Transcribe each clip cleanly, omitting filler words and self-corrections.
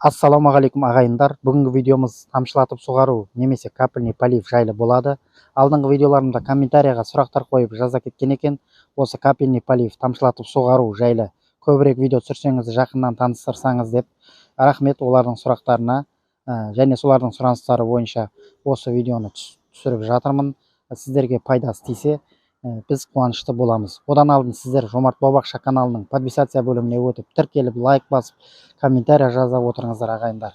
Ассалаумағалейкум, ағайындар! Бүгінгі видеомыз тамшылатып суғару немесе капельный полив жайлы болады. Алдыңғы видеоларымда комментарийға сұрақтар қойып, жаза кеткен екен. Осы капельный полив, тамшылатып суғару жайлы көбірек видео түсірсеңіз, жақыннан таныстырсаңыз деп. Рахмет олардың сұрақтарына және солардың сұраныстары бойынша осы видеоны түсіріп жатырмын. Сіздерге пайдасы тисе, біз қуанышты боламыз. Одан алдын сіздер Жомарт Бау-бақша каналының подписаться бөліміне өтіп, тіркеліп, лайк басып, комментарий жаза отырыңыздар, ағайындар.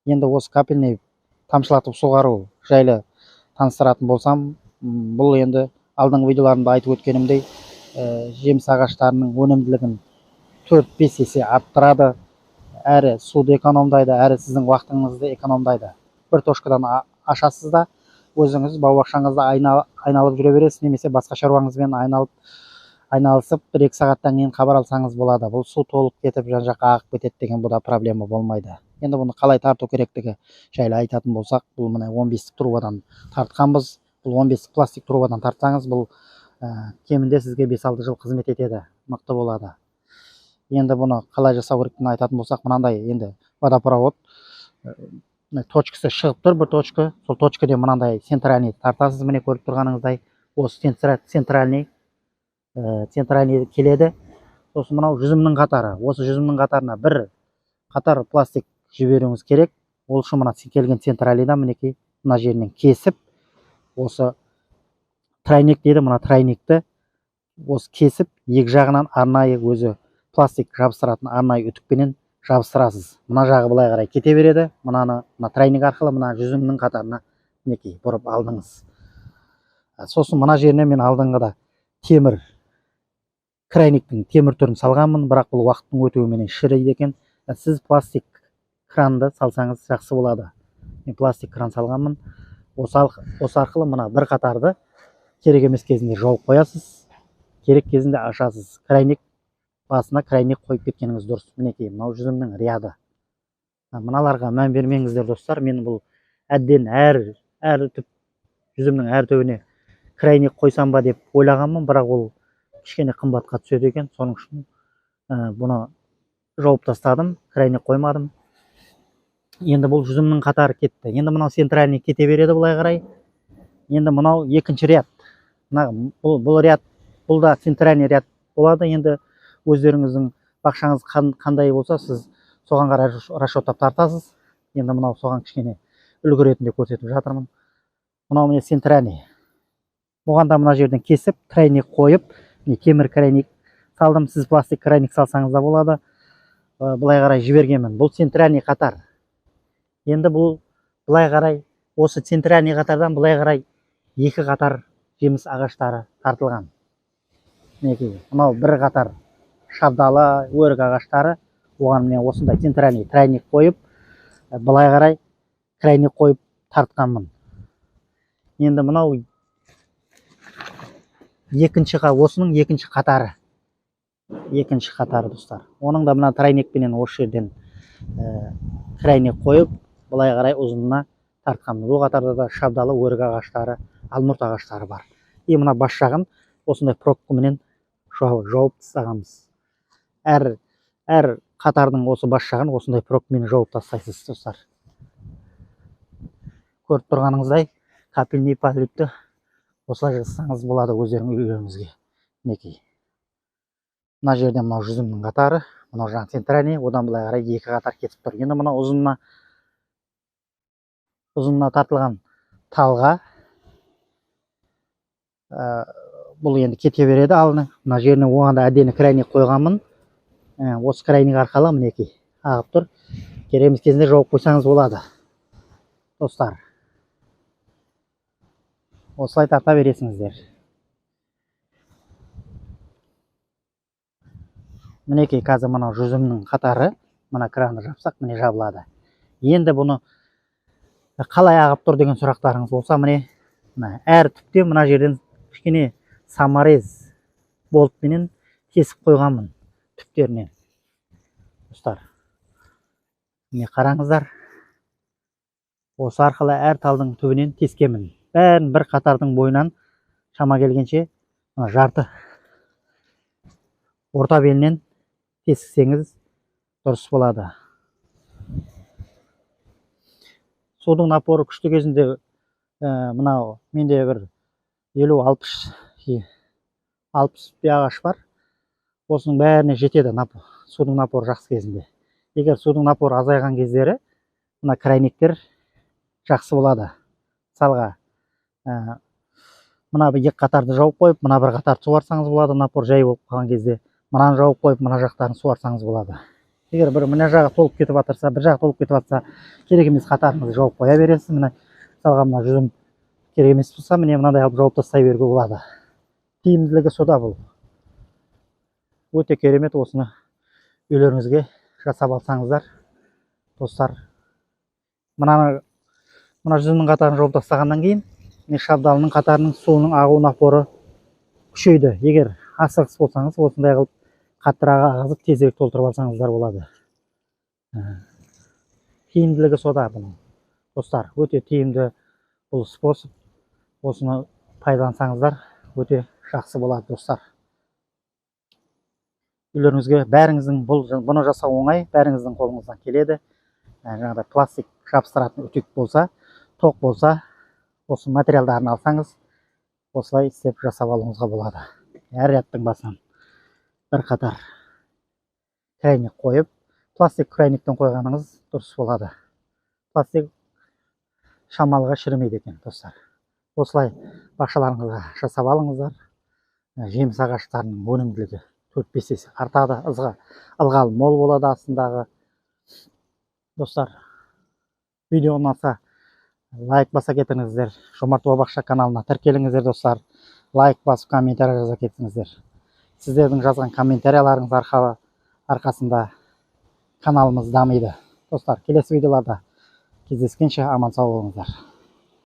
Енді осы капельный, тамшылатып суғару жайлы таныстыратын болсам, бұл енді алдыңғы видеоларымда айтып өткенімдей, жеміс ағаштарының өнімділігін 4-5 есе арттырады, әрі суды экономдайды, әрі сіздің уақытыңызды экономдайды. Бір точкадан ашасыз да, өзіңіз бау-бақшаңызда айналып жүре бересіз немесе басқа шаруаңызбен айналысып, 1-2 сағаттан кейін хабар алсаңыз болады. Бұл су толып кетіп, жан жаққа ағып кетеді деген бұда проблема болмайды. Енді бұны қалай тарту керектігі жайлы айтатын болсақ, бұл міне 15-тік трубадан тартқанбыз. Бұл 15-тік пластик трубадан тартсаңыз, бұл кемінде сізге 5-6 жыл қызмет етеді, мықты болады. Енді бұны қалай жасау керектігін айтатын болсақ, мынандай енді водопровод, мына точкасы шығып тұр, бір точка. Сол точкадан мынандай центральный тартасыз. Міне, көріп тұрғаныңыздай, осы центральный келеді. Сосын мынау жүзімнің қатары. Осы жүзімнің қатарына бір қатар пластик жіберуіңіз керек. Ол үшін мына келген центральныйдан, мінекей, мына жерінен кесіп, осы тройник дейді, мына тройникті осы кесіп, екі жағынан арнайы өзі пластик жабыстыратын арнайы үтікпенен жабыстырасыз. Мына жағы былай қарай кете береді. Мынаны мына тройник арқылы мына жүзімнің қатарына, мінекей, бұрып алдыңыз. Сосын мына жеріне мен алдыңғыда темір крайниктің темір түрін салғанмын, бірақ бұл уақыттың өтуіменен шіриді екен. Сіз пластик кранды салсаңыз, жақсы болады. Мен пластик кран салғанмын. Осы арқылы мына бір қатарды керек емес кезінде жауып қоясыз, керек кезінде ашасыз. Крайник басына крайник қойып кеткеніңіз дұрыс. Мінекей, мынау жүзімнің ряды. Мыналарға мән бермеңіздер, достар. Мен бұл әбден әр түп жүзімнің әр түбіне крайник қойсам ба деп ойлағанмын, бірақ ол кішкене қымбатқа түседі екен. Соның үшін бұны жауып тастадым, крайник қоймадым. Енді бұл жүзімнің қатары кетті. Енді мынау центральный кете береді былай қарай. Енді мынау екінші ряд. Мына бұл ряд, бұл да центральный ряд болады. Енді өздеріңіздің бақшаңыз қандай болса, сіз соған қарай расчеттап тартасыз. Енді мынау соған кішкене үлгі ретінде көрсетіп жатырмын. Мынау, міне, центральный. Оған да мына жерден кесіп, тройник қойып, міне, темір крайник салдым. Сіз пластик крайник салсаңыз да болады. Былай қарай жібергенмін. Бұл центральный қатар. Енді бұл былай қарай, осы центральный қатардан былай қарай екі қатар жеміс ағаштары тартылған. Мінекей, мынау бір қатар шабдалы, өрік ағаштары. Оған, міне, осындай центральный тройник қойып, былай қарай тройник қойып тартқанмын. Енді мынау екінші, осының екінші қатары. Екінші қатары, достар. Оның да мына тройникпенен осы жерден тройник қойып, былай қарай ұзынына тартқанмын. Бұл қатарда да шабдалы, өрік ағаштары, алмұрт ағаштары бар. И мына бас жағын осындай пробкаменен жауып тастағанбыз. Әр қатардың осы бас жағын осындай пробкамен жауып тастайсыз, достар. Көріп тұрғаныңыздай, капельный поливті осылай жасасаңыз болады өздерің үйлеріңізге. Мінекей. Мына жерде мынау жүзімнің қатары, мынау жаңа центральный, одан былай қарай екі қатар кетіп тұр. Енді мынау ұзынына тартылған талға, бұл енді кете береді алны. Мына жеріне оған да әдемі крайник қойғанмын. Осы крайник арқылы, мінекей, ағып тұр. Керек емес кезінде жауып қойсаңыз болады, достар. Осылай тарта бересіңіздер. Мінекей, қазір мынау жүзімнің қатары, мына кранды жапсақ, міне, жабылады. Енді бұны қалай ағып тұр деген сұрақтарыңыз болса, міне, мына әр түпте мына жерден кішкене саморез болтпенен кесіп қойғанмын түптерінен. Достар, міне, қараңыздар. Осы арқылы әр талдың түбінен тескенмін. Бәрін бір қатардың бойынан шама келгенше мына жарты орта белінен тессеңіз, дұрыс болады. Судың напоры күшті кезінде мынау менде бір 50-60 ағаш бар. Осының бәріне жетеді судың напоры жақсы кезінде. Егер судың напоры азайған кездері мына крайниктер жақсы болады. Мысалға, мына бір екі қатарды жауып қойып, мына бір қатарды суарсаңыз болады, напор жай болып қалған кезде. Мынаны жауып қойып, мына жақтарын суарсаңыз болады. Егер бір мына жағы толып кетіп жатырса, бір жағы толып кетіп жатса, керек емес қатарыңызды жауып қоя бересіз. Міне, мысалға, мына жүзім керек емес болса, міне мынандай алып жауып тастай беруге болады. Тиімділігі сода бұл. Өте керемет, осыны үйлеріңізге жасап алсаңыздар, достар. Мына жүзімнің қатарын жауып тастағаннан кейін, міне шабдалының қатарының суының ағу напоры күшейді. Егер асығыс болсаңыз, осындай қылып қаттырақ ағызып тезірек толтырып алсаңыздар болады. Тиімділігі сода бұның. Достар, өте тиімді бұл способ. Осыны пайдалансаңыздар өте жақсы болады, достар. Үйлеріңізге бәріңіздің бұны жасау оңай, бәріңіздің қолыңыздан келеді. Жаңағыдай пластик жабыстыратын үтік болса, тоқ болса, осы материалдарын алсаңыз, осылай істеп жасап алуыңызға болады. Әр рядтың басынан бір қатар крайник қойып, пластик крайниктен қойғаныңыз дұрыс болады. Пластик шамалыға шірімейді екен, достар. Осылай бақшаларыңызға жасап алыңыздар. Жеміс ағаштарының өнімділігі 4-5 есе артады, ылғал мол болады астындағы. Достар, видео ұнаса лайк баса кетіңіздер. Жомарт бақша каналына тіркеліңіздер, достар. Лайк басып комментарий жаза кетіңіздер. Сіздердің жазған комментарияларыңыз арқасында каналымыз дамиды. Достар, келесі видеоларда кездескенше аман сау болыңыздар.